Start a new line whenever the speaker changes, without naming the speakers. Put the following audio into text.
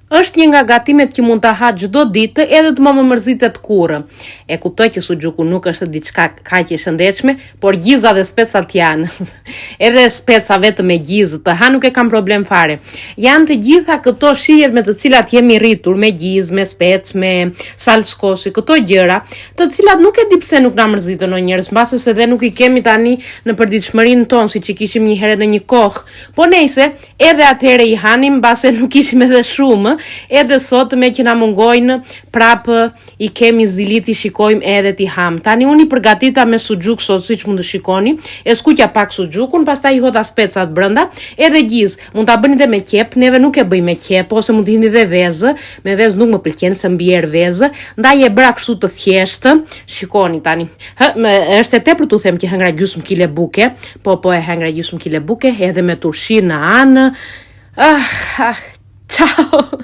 Është një nga gatimet që mund ta ha çdo ditë edhe të mos më mërzitet kurrë. E kuptoj që suxhuku nuk është diçka kaq e shëndetshme, por gjiza dhe specat janë. Edhe speca vetëm me gjizë të ha nuk e kam problem fare. Janë të gjitha këto shijet me të cilat jemi rritur, me gjizë, me spec, me salcë kosi, këto gjëra, të cilat nuk e di pse nuk na mërzitën o njerëz, mbase se dhe nuk i kemi tani në përditshmërinë tonë siç i kishim një herë në një kohë. Po nejse, Edhe atëherë i hanim, mbase nuk ishim edhe shumë, edhe sot meqë na mungojnë, prapë i kemi zili t'i shikojmë edhe t'i hamë. Tani unë i përgatita me suxhuk sot siç mund të shikoni, e skuqa pak suxhukun, pastaj i hodha specat brenda, edhe gjizë. Mund ta bëni dhe me qepë, neve nuk e bëjmë me qepë, ose mund të hidhni dhe vezë, me vezë nuk më pëlqen se më erë vezë, ndaj e bëra kështu të thjeshtë. Shikoni tani. Hë, më, është e tepërt t'u them që hëngra gjysmë kile buke, Po, po e hëngra gjysmë kile buke, edhe me turshi në anë. Ah, ah, ciao.